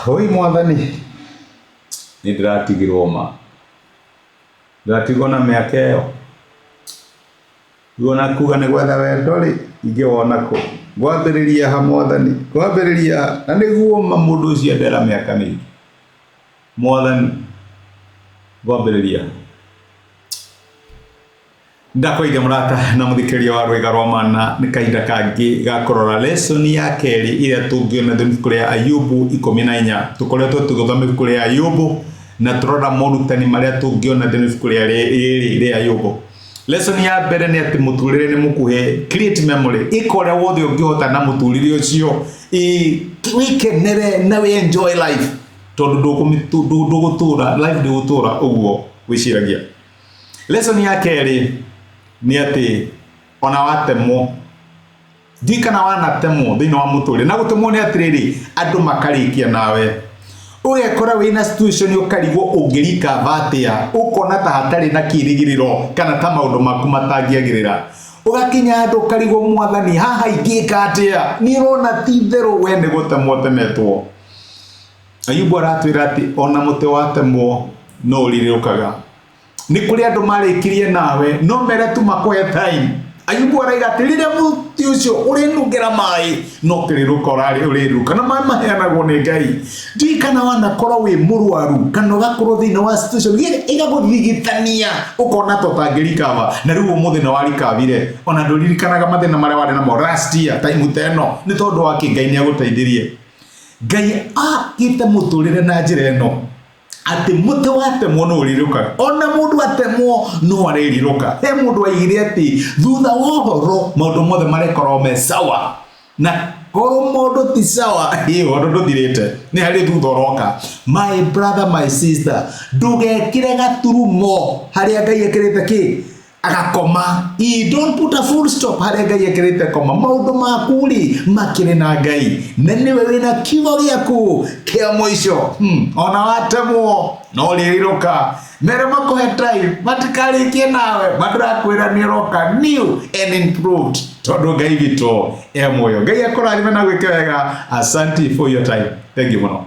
Oi mwathani, nĩ ndĩratigirwo ma. Ndĩratigwo na mĩaka ĩyo. Rĩu ona kuga nĩ gwetha wendo rĩ, ingĩwona kũ? Ngwambĩrĩria ha mwathani? Ngwambĩrĩria ha? Na nĩguo ma mũndũ ũcio endera mĩaka mĩingĩ. Mwathani, ngwambĩrĩria ha? Ndakũgeithia mũrata na mũthikĩrĩria wa rwĩga rwa mana nĩ kahinda kangĩ ga kũrora lesson ya kerĩ ĩrĩa tũngĩona thĩinĩ ibuku rĩa Ayubu 14. Tũkoretwo tũgĩthoma ibuku rĩa Ayubu na tũrora morutani marĩa tũngĩona thĩinĩ ibuku rĩa rĩrĩ rĩa Ayubu. Lesson ya mbere nĩ atĩ mũtũrĩre nĩ mũkuhĩ, create memory, ĩka ũrĩa wothe ũngĩhota na mũtũrĩre ũcio, wĩkenere na wĩ enjoy life tondũ ndũgũtũra, life ndĩgũtũra ũguo wĩciragia. Lesson ya kerĩ nĩ atĩ ona watemwo ndiũĩ kana wanatemwo thĩinĩ wa mũtũrĩre na gũtemwo nĩ atĩrĩrĩ andũ makarĩkia nawe ũgekora wĩna situation ũkarigwo ũngĩrikava atĩa ũkona ta hatarĩ na kĩrĩgĩrĩro kana ta maũndũ maku matangĩagĩrĩra ũgakinya handũ ũkarigwo mwathani haha ingĩka atĩa niĩ ũrona ti itherũ we nĩ gũtemwo ũtemetwo. Ayubu aratwĩra atĩ ona mũtĩ watemwo no ũrirũkaga. Nĩ kũrĩ andũ marĩkirie nawe no mere tu makũhe time. Ayubu araiga atĩ rĩrĩa mũtĩ ũcio ũrĩnungĩra maĩ no kĩrĩrũka ũrarĩ ũrĩrũka na maĩ maheanagwo nĩ Ngai. Ndiũĩ kana wanakorwo wĩ mũrwaru kana ũgakorwo thĩinĩ wa situation ĩgagũthigithania ũkona ta ũtangĩrikava na rĩu ũmũthĩ nĩ warikavire ona ndũririkanaga mathĩna marĩa warĩ namo last year time ta ĩno nĩ tondũ wa kĩ Ngai nĩ agũteithirie. Ngai akĩte mũtũrĩre na njĩra ĩno atĩ mũtĩ watemwo no ũrirũkaga ona mũndũ atemwo no arĩrirũka. He mũndũ waigire atĩ thutha wa ũhoro maũndũ mothe marĩkorwo me sawa, na korwo mũndũ ti sawa ĩ ũhoro ndũthirĩte, nĩ harĩ thutha ũroka. My brother, my sister, ndũgekĩre gaturumo harĩa Ngai ekĩrĩte kĩ agakoma. I don't put a full stop harĩa Ngai ekĩrĩte koma. Maũndũ maku rĩ makĩrĩ na Ngai na nĩwe wĩna kiugo gĩaku kĩa mũico. Ona watemwo no rĩrirũka mere makũhe time matikarĩkie nawe mandĩrakwĩra nĩ ũroka new and improved tondũ Ngai witũ e muoyo. Ngai akũrathime na gwĩke wega. Asante for your time. Thank you mũno.